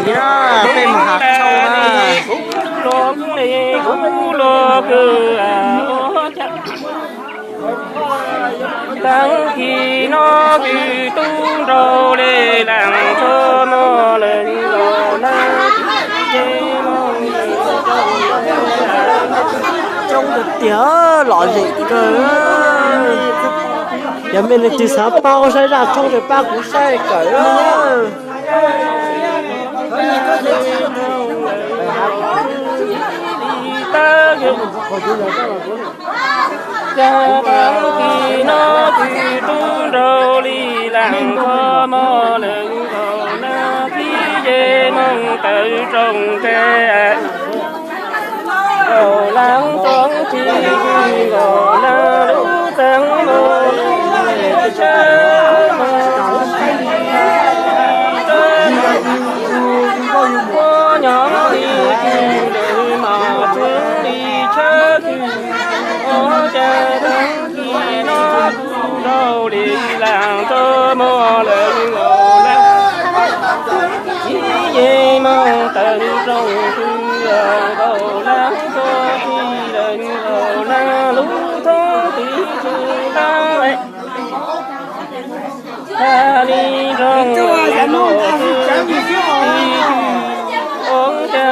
Peb mus hav tshooj na. Teev kis no kws tub nraug le laas txhua mo lawm nkaus na. Coob tiag, lom zem kawg. Yog mej leej twg xav paub saib zaj tshoob ces pab kuv saib kawm. Cas teev kis no kws tub nraug le laas txhua mo lawm nkaus na, kib ye moog tawm rooj teb. Nkaus laas txhua tsi nkaus laas lub txheeb moog lub li tsawb moog tsi li tsawb moog kws puab nyob li kws lawm mom tsi li tsawb kws. Ua cas teev kis no tub nraug le laas txhua mo lawm nkaus laas, kib ye moog tawm rooj teb nkaus laas txhua tsi lawm nkaus laas lub thoob tiv tswv laab. Tag li rooj ua cas teev kis no tub nraug le laas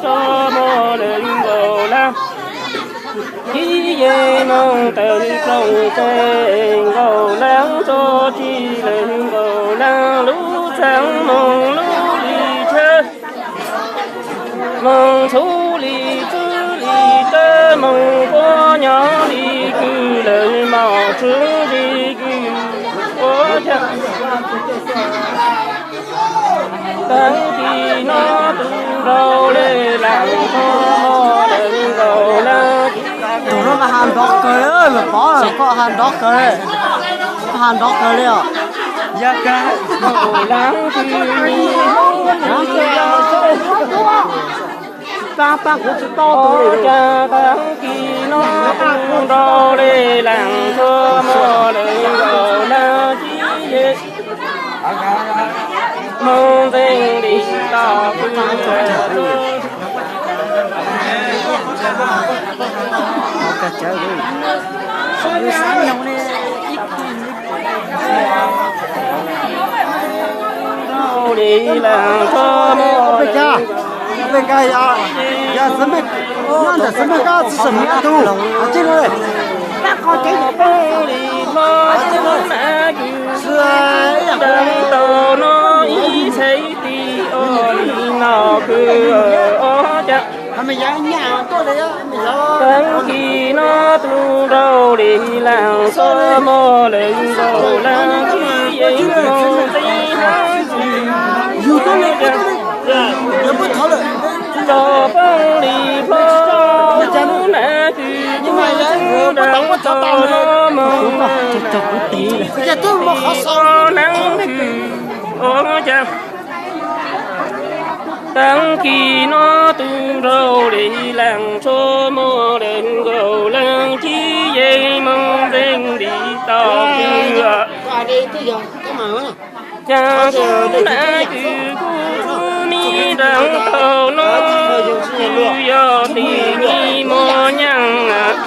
txhua mo lawm nkaus laas, kib ye moog tawm rooj teb nkaus laas txhua tsi lawm nkaus laas lub txheeb moog lub li tsawb moog txhu li tswb li tsawb moog puab nyob li kws lawm mom tsi li kws. Ua cas teev kis no tub nraug le laas txhua mo lawm nkaus laas. Tug no mas has nrov kawg, Pov, koj has nrov kawg, koj has nrov kawg li os. Nkaus laas kws Ua cas teev kis no tub nraug le laas txhua mo lawm nkaus laas, kib ye moog ntxeev li tau pw. Li laas txhua mo lawm. Peb kag yog, yog xwb mej, nyob ntawm xwb mej kab tsi sem mej tug, a, tsi le. Peb li hlob na kws deev tau no ib txhais tis ua li no kws ua cas teev kis no tub nraug li laas txhua mo lawm nkaus laas, kib ye moog ntxeev hab yug tub le cas tso poob li hlob na kws kuj deev tau no moog na, ib tug neeb kws ua cas teev kis no tub nraug li laas txhua mo lawm nkaus laas, kib ye moog ntxeev li tau kws cas tub na kws kuj tub mi deev tau no kws yog tim nyib mos nyaaj.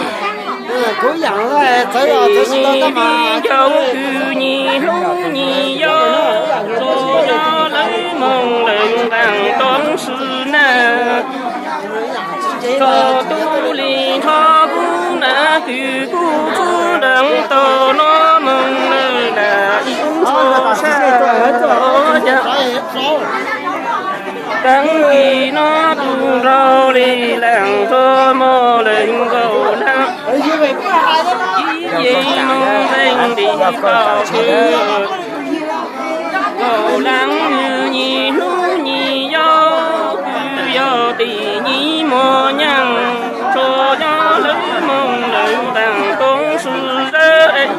Tim nyib ncaus kws nyib hlub nyib yau, txhua yog lawv moog lawm nqaaj toob swm na. Txog tub li nrho kuv na kws kuj tub deev tau no moog lawm na ib txhua sab. Teev kis no tub nraug li laas txhua mo lawm nkaus laas, kib ye moog ntxeev li tau pw. Nkaus laas nyib hlub nyib yau, kws yog tim nyib mos nyaaj, txhua yog lawv moog lawm nqaaj toob swm zawb.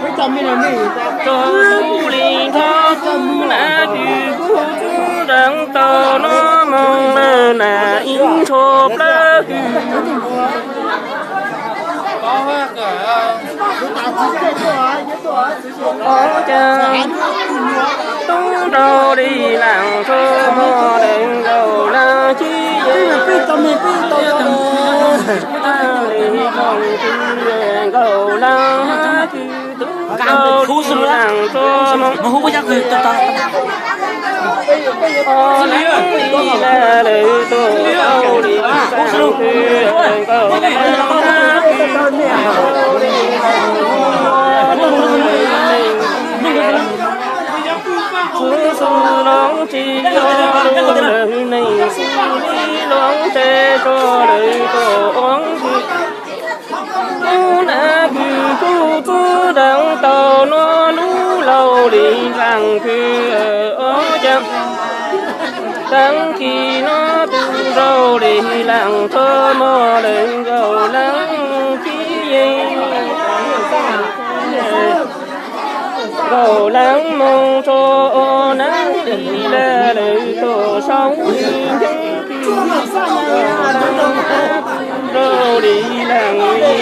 Txog tub li nrho kuv na kws kuj tub deev tau no moog lawm na ib txhua plawv kws. Ua cas tub Rau li laas rua mog lawm nkaus laas ci yeej, li moog twb nkaus laas hab kws tug rau li laas rua mog. Ob leeg li lawm tug rau li laas kws nkaus laas hab kws tug rau li laas rua mog. Kuv xub loob tsi lug lawm neeg xub li loob tse rua lawm tug oob kws, kuv nav kws kuj txwb deev tau nuav lub laug li laas kws ob ca. Taab kis nuav tug rau li laas rua mog lawm nkaus laas ci yeej, nkaus laas moog rua naab li lawm tug sau li nceeb, rau li laas li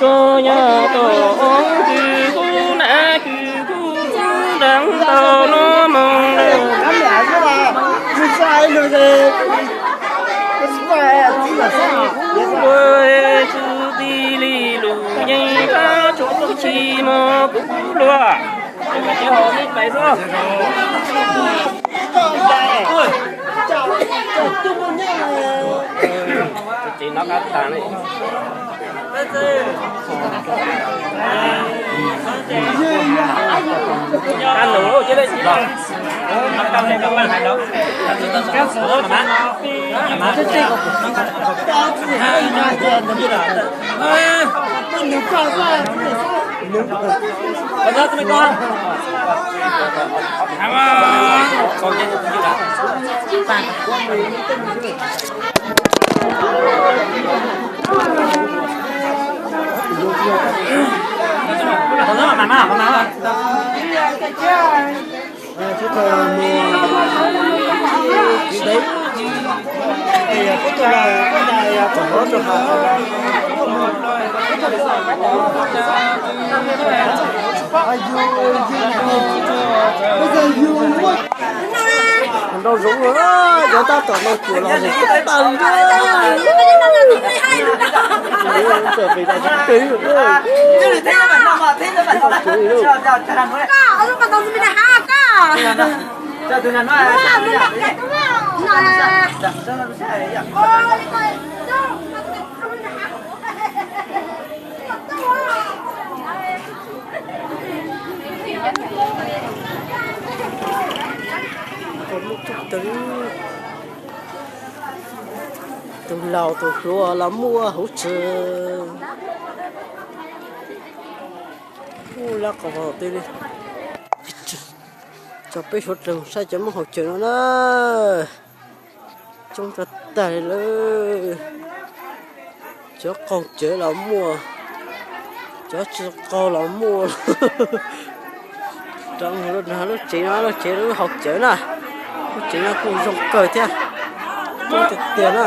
rua yog tug oob kws kuv nav kws kuj txwb deev tau nuav moog lawm. Kuv tsi tij li lug yeej kab tsuv tsi mog kuv luag. Nrau zoov los cov tab tom nrau cuam los tag li ntawd. Tus laus tus hluas los muaj hauv tsev. Ub, lab qos vau teb li. Tso peb suav dlawg saib cov Moob hauv cawv no na. Coob tag tag li lawm. Cov qaug cawv los muaj, cov tsis qaug los muaj. Rov mus lub tsev no, lub tsev lub hauv cawv na. Lub tsev no kuj zoo kawg thiab, coob tiag tiag na.